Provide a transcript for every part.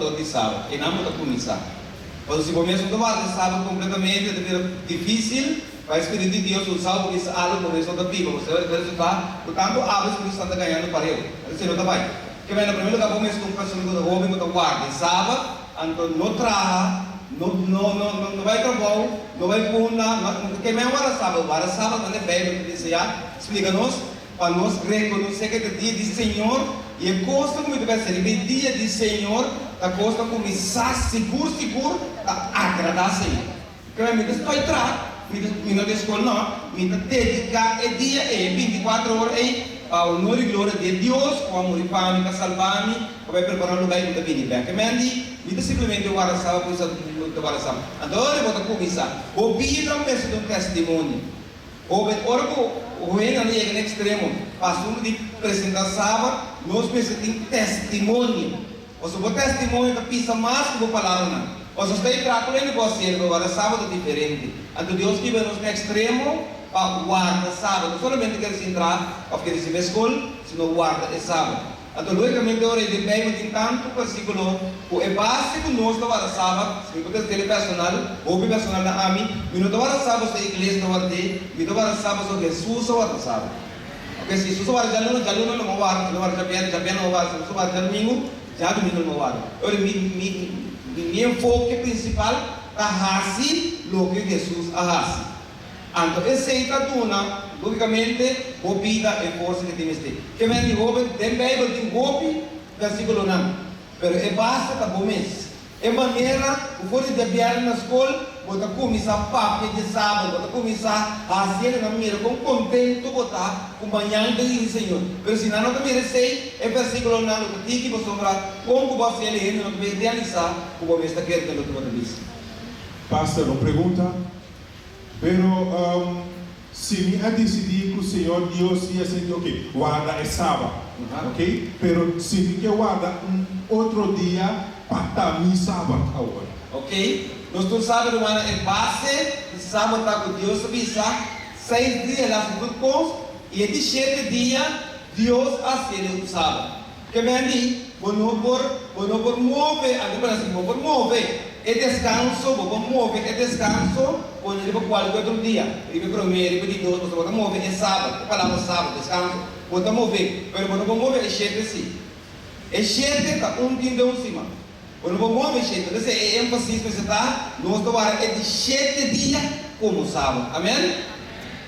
wardador di Sabat. Einan bo ta kuminsá. Pasobra si bo mes no ta warda e Sabat kompletamente, ta bira difísil pa e Spiritu di Dios usa bo bisa algu ku bo mes no ta biba. Bo sa resultá ku tantu abo e Spiritu Santu ta gañando pareu. Esei no ta bai. Ke mei na primer lugá bo mes ta un persona ku ta hóben ku ta warda e Sabat, anto no traha, no no no no bai trabou, no bai punda, no ke mei warda Sabat. Warda Sabat manera Beibel ta bisa ya, splika nos Pa nos rekonosé ku e ta dia di Señor, i e kosnan ku mi ta bai hasi riba e dia di Señor ta kosnan ku mi sa sigur sigur ta agradá Señor. Kere mi ta stoi tra, mi ta, mi no ta e skol no, mi ta dediká e dia ei, e bintikuater ora ei, pa honor i gloria di e Dios ku a muri pa mi, ku a salba mi, ku a bai prepará un lugá i ku ta bini bèk. Amen di, mi ta simplemente warda saba ku mi ta warda saba. Anto ora bo ta kuminsá, bo bida mester ta un testimonio. Hoben, ora ku hobennan ta yega na ekstremo pa asuntu di presentá Sabat, nos mester tin testimonio. Pasobra bo testimonio ta pisa mas ku bo palabranan. Pasobra sta e trato hende ku a hasiel, pero warda Sabat ta diferente. Anto Dios kiba nos na ekstremo pa warda Sabat, no solamente kere sintra òf kere siba e skol, sino warda e Sabat. Anto lógicamente ora e den Bijbel tin tantu versículo cu e base cu nos ta warda Sabat, si mi por testele personal, hopi personal na ami, mi no ta warda Sabat so e iglesia ta ward'é, mi ta warda Sabat so Jesus a warda Sabat. Ok, si Jesus a warda djaluna, djaluna lo mi a warda, si el a warda djabièrnè, djabièrnè lo mi a warda, si Jesus a warda djadumingu, djadumingu lo mi a warda. Ora mi mi mi enfoke principal ta haci loke Jesus a haci. Anto esei ta duna, lógicamente, bo bida e forsa ke tin mester. Ke men di hoben, den Bijbel tin hopi versiculonan, pero e base ta bo mes. E manera ku for di djabièrnè na skol bo ta kuminsá papia dje sabat, bo ta kuminsá hasi hende nan mira kon kontentu bo ta ku mañan ta di Señor. Pero si nan no ta mira esei, e versiculonan lo ta tiki pasobra kon ku bo hasi el e hende no ta bay realisá ku bo mes ta kere den loke bo ta bisa. Pastor, un pregunta. Pero si mi a disidí ku Señor Dios si a sinti ok, warda e Sabat, ok, pero si mi ke warda un otro dia pa ta mi Sabat awor. Ok, nos tur sabi rumannan e base di Sabat ta ku Dios a bisa seis dia el a hasi tur kos i e di shete dia Dios a hasiel un Sabat. Ke men di, Bo no por, bo no por move, anto por hasi, bo por move e deskanso, bo por move e deskanso pone riba kualke otro dia, riba e promé, riba e di dos, pasobra bo ta move e sabat, e palabra sabat, deskanso, bo ta move, pero bo no por move e shete si. E shete ta un tin den un siman. Bo no por move shete. P'esei e énfasis mester ta, nos ta wara e di shete dia komo sabat. Amèn?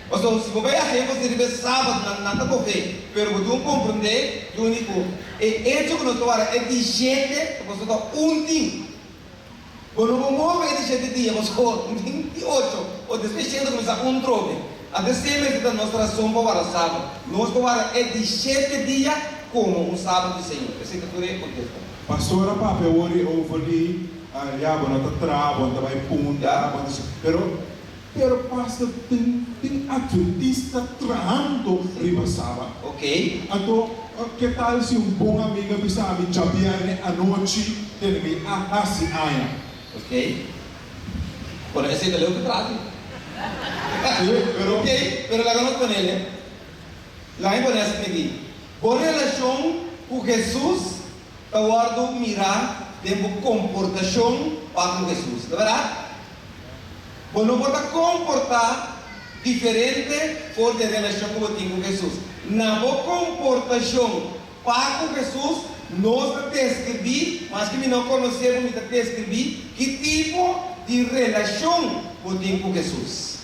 Pasobra si bo bai hasi énfasis riba e sabatnan, nan ta move. Pero bo tin ku komprendé, Juni, ku e echo ku nos ta wara e di shete ta pasobra ta un tin. Bo no por move e di shete dia, pasobra un tin di ocho, o despues shete ta kuminsá un trobe. Anto esei mester ta nos rason pa wara sabat. Nos ta wara e di shete dia komo un sabat di Señor. Esei ta tur e kontesta. Pastor a papia wori over di ya bo no ta traha bo no ta bai punta bo no ta pero pero pastor tin tin adventista trahando riba sabat. Ok. Anto ke tal si un bon amiga bisa mi djabierne anochi tene mi a hasi aña. Ok. Bueno esei ta leu ke trati. Si pero. Ok pero laga nos ponele. Laga mi pone asina aki. Bo relashon ku Hesus ta wòrdu mirá den bo komportashon pa ku Hesus. Ta bèrdat? Bo no por ta komportá diferente for di e relashon ku bo tin ku Hesus. Na bo komportashon pa ku Hesus, nos ta deskribí, maske mi no konosé bo, mi ta deskribí ki tipo di relashon bo tin ku Hesus.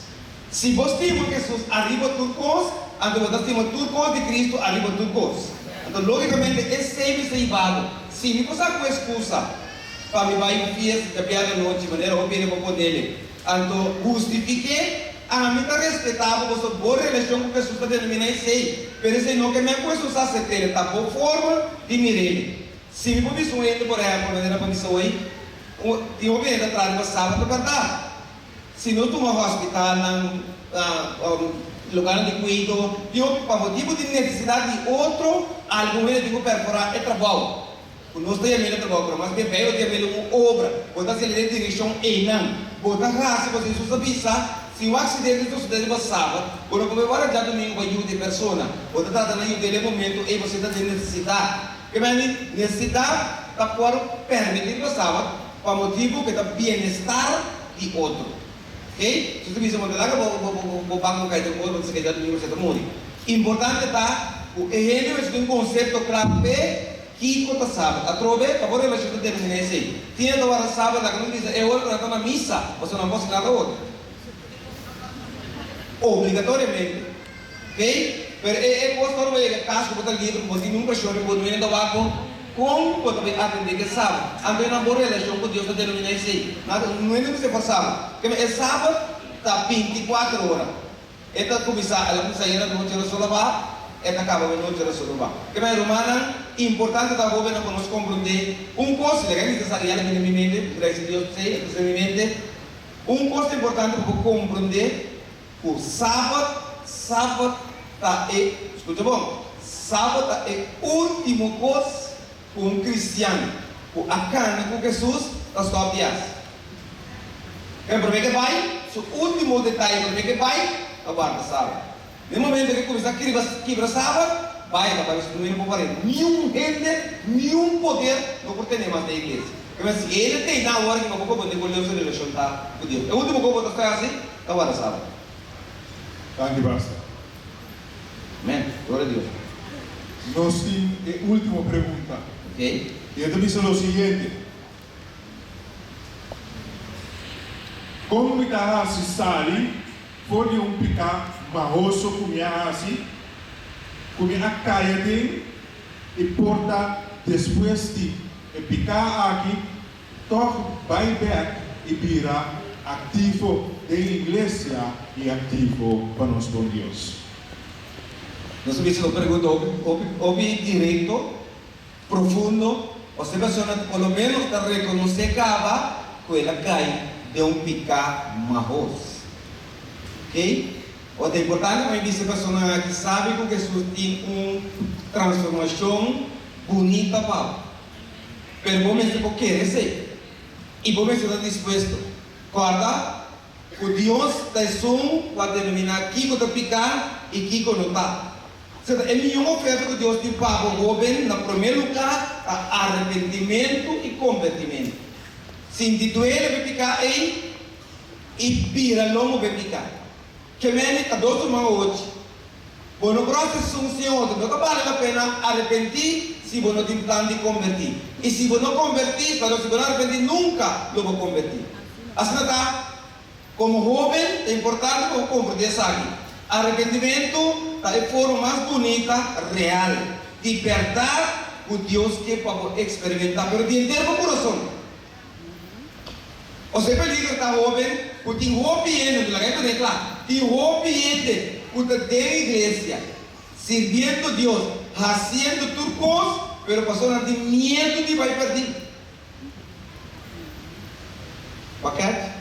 Si bo stima Hesus ariba tur kos, anto bo ta stima tur kos di Kristu ariba tur kos. Anto lógikamente esei mester hiba bo. Si mi por sa ku eskusa pa mi bai un fiesta djabièrnè anochi, manera bo bini pa ponele, anto hustifik'é, ami ta respetá bo pasobra bo relashon ku Hesus ta determiná esei. Pero esei no ke men ku Hesus a asept'é, ta bo forma di mir'é. Si mi por bisa un hende, por ehèmpel, manera pa bisa hoy, tin hopi hende ta traha riba sabat, ta bèrdat. Si no tuma hospitalnan, lugarnan di kuido, tin hopi pa motibu di nesesidat di otro, algun hende tin ku perforá e trabou. Ku nos ta yam'el e trabou, pero mas bien Beibel ta yam'el un obra. Bo ta hasiel den direkshon einan. Bo ta hasi pasobra Hesus a bisa, si un aksidente sosodé riba sabat, bo no por bai wara djadumingu pa yuda e persona. Bo ta trata na yud'el e momentu ei pasobra e ta den nesesidat. Ke meni nesesidat? ta por permití riba sabat pa motibu ku e ta bienestar di otro. Ok? Si ta bisa bo ta laga bo bo bo bo banko kai den otro, bo ta sa ke djadumingu bo sa ta muri. Importante ta ku e hende mester tin un konsepto kla p'e kiko ta sabat. Atrobe, pa bo relashon ta determiná esei. Tin e ta warda sabat laga nos bisa e ora ku nan ta na misa, pasobra nan por hasi nada otro. Obligatoriamente. Ok? Pero e e kos ora bo yega kas ku bo ta liber ku bo tin un preshon riba bo dueño ta wak bo kon bo ta bai atendé ku e sabat. Anto e nan bo relashon ku Dios ta denominá esei. Nada, no hende mester forsá bo. Keme e sabat ta 24 ora. E ta kuminsá, el a kuminsá ayera nochi ora sol a baha, e ta kaba awe nochi ora sol a baha. Keme rumannan, importante ta hóbennan ku nos komprondé un kos, laga mi ta sa ya la bini mi mente, grasia Dios p'esei, a trese mi mente, un kos ta importante pa bo komprondé, Ku Sabat, Sabat ta e, skucha bon, Sabat ta e último kos ku un kristian ku a kana ku Hesus ta stòp di hasi. E promé ke bai, su último detaye promé ke bai ta warda Sabat. Den momento ke kuminsá kriba kibra Sabat, bai ta bai su dueño por par'é. Niun hende, niun poder no por tene mas den iglesia. Kibera si hende tei nan awor aki pa bo komprendé kon leu su relashon ta ku Dios. E último kos bo ta stoi hasi ta warda Sabat. Danki Pastor. Amen. Gloria a Dios. Nos tin e último pregunta. Ok. I e ta bisa lo siguiente, Kon mi ta hasi sali for di un piká mahoso ku mi a hasi, ku mi a kai aden i por ta despues di e piká aki tòg bai bèk i bira aktivo den iglesia i aktivo pa nos bon Dios? Nos a bisa un pregunta hopi, hopi, hopi direkto. Profundo, Ose persona por lo menos ta reconoce caba cu el a cay den un pica mahos. Ok? Ora ta importante pa mi bisa e personanan aki sabi cu Jesus tin un transformacion bunita pa bo. Pero bo mester por kere esey. Y bo mester ta dispuesto. Corda cu Dios ta esun cu a determina kico ta pica y kico no ta. Seta e mihó oferta ku Dios tin pa bo hóben na promé lugá ta arepentimentu i kombertimentu. Sinti duele p'e piká ei i bira lomo p'e piká. Kemeni ta dos ruman ochi. Bo no por hasi esun sin otro. No ta bale la pena arepentí si bo no tin plan di kombertí. I si bo no kombertí, perdon, si bo no arepentí nunka lo bo kombertí. Asina ta. Komo hóben, ta importante pa bo komprendé esaki, Arepentimentu ta e forma mas bunita, real, di bèrdat ku Dios ke pa bo eksperimentá, pero di henter bo kurason. Ose e peliger ta hóben ku tin hopi hende, mi laga e pone kla, tin hopi hende ku ta den iglesia, sirbiendo Dios, hasiendo tur kos, pero pasobra nan tin miedu di bai pèrdí. Paket.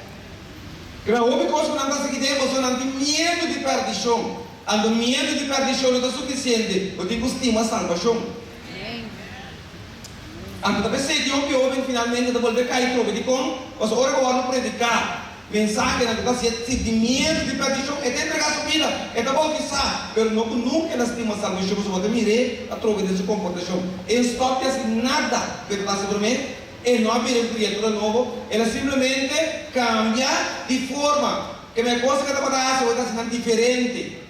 Kra hopi kos ku nan ta sigui den boso, nan tin miedu di pèrdishon. Anto miedu di pèrdishon no ta sufisiente, bo tin ku stima salbashon. Anto ta p'esei tin hopi hóben finalmente ta bolbe kai trobe. Dikon? Pasobra ora ku wòrdu prediká mensahenan ku ta hasié sinti miedu di pèrdishon, e ta entregá su bida, e ta boutisá, pero no ku nunka el a stima salbashon, pasobra bo ta mir'é atrobe den su komportashon. E stòp di hasi nada ku e ta hasi promé. E no a bira un kriatura nobo, el a simplemente kambia di forma. Keme kos ku e tabata hasi awor e ta hasi nan diferente.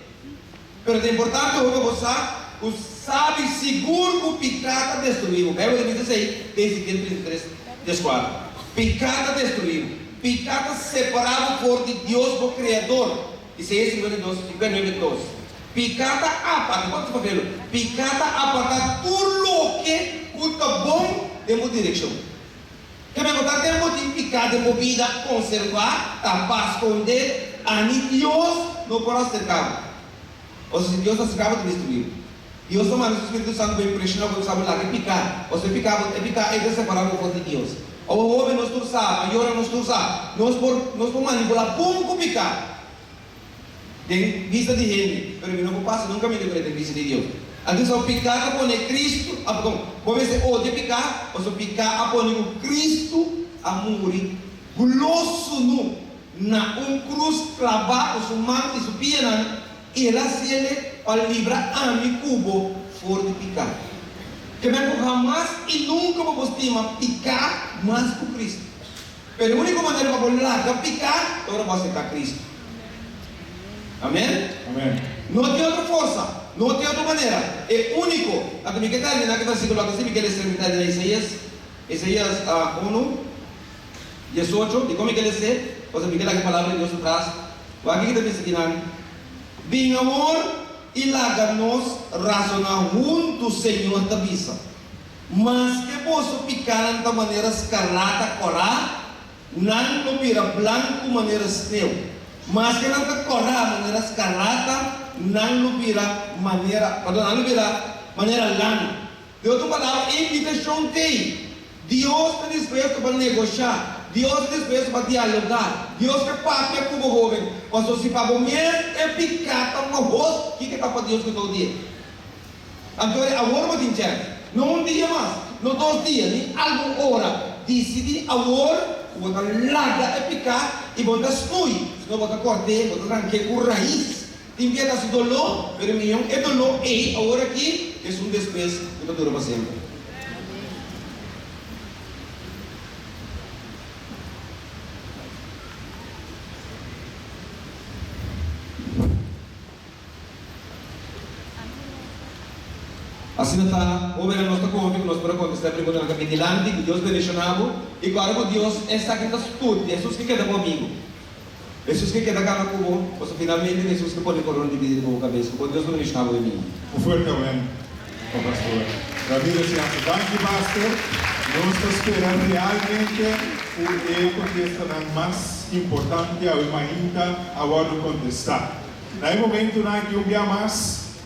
Pero ta importante hopi pa bo sa ku sabi sigur ku piká ta destruí bo. Beibel ta bisa esei den Ezekiel 33, 34. Piká ta destruí bo. Piká ta separá bo for di Dios bo Kreador. Isaías 52, 59, 2. Piká ta apartá, kua ta papia lo? Piká ta apartá tur loke ku ta bon den bo direkshon. Keme ku ta den bo tin piká den bo bida konservá, tapá, skondé, ani Dios no por aserká bo. Pasobra si Dios aserká bo ta destruí bo. Dios ta manda su Spiritu Santu pa impreshoná bo i bisa bo laga e piká, pasobra e piká bo e piká ei ta separá bo for di Dios. Ora hóben nos tur sa, mayornan nos tur sa, nos por nos por manipulá bon ku piká. Den bista di hende, pero mi no por pasa nunka mi deber den bista di Dios. Anto esau piká ta pone Kristu a perdon, bo mester odia piká, pasobra piká a pone ku Kristu a muri glosunu na un krus klabá ku su man i su pianan, i el a hasiele pa libra ami ku bo for di piká. Ke men ku hamas i nunka bo por stima piká mas ku Kristu. Pero e úniko manera pa bo laga piká ta ora bo aseptá Kristu. Amèn? Amèn. No tin otro forsa, no tin otro manera. E úniko. Anto mi ke terminá ku e versíkulo aki, si mi ke lesa mi ta den Isaías, Isaías unu, diesocho. Dikon mi ke les'é? Pasobra mi ke laga e palabra di Dios atras. Wak aki ta bisa kinan, Bin awor i laga nos razoná huntu, Señor ta bisa. Maske boso pikánan ta manera skarlata kòrá, nan lo bira blanku manera sneu. Maske nan ta kòrá manera skarlata, nan lo bira manera, pardon, nan lo bira manera lana. Den otro palabra, e invitashon t'ei. Dios ta dispuesto pa negoshá. Dios ta dispuesto pa dialogá. Dios ke papia ku bo, hóben. Pasobra si pa bo mes e piká ta mahos, kiko ta pa Dios ku ta odi'é? Anto e awor bo tin chèns. No un dia mas, no dos dia, ni algun ora. Disidí awor ku bo ta laga e piká i bo no ta snui, sino bo ta kòrt'é, bo ta rank'é ku rais. Tin bia ta hasi doló, pero e mion e doló ei awor akí ku esun despues ku ta dura pa semper. Asina ta, hóbennan, nos ta konfia ku nos por a kontestá e preguntanan ku a bin dilanti. Ku Dios bendishoná bo i ku ora ku Dios esaki ta studia, Hesus ke keda bo amigu. Hesus ke keda gana ku bo, pasobra finalmente ta Hesus ke pone korona di bida riba bo kabes. Ku bon Dios lo bendishoná bo den dia. Un fuerte amen pa Pastor Ramiro Sianto. Danki Pastor. Nos ta spera realmente ku e kontestanan mas importante awe mainta a wòrdu kontestá. Na e momentunan aki un bia mas.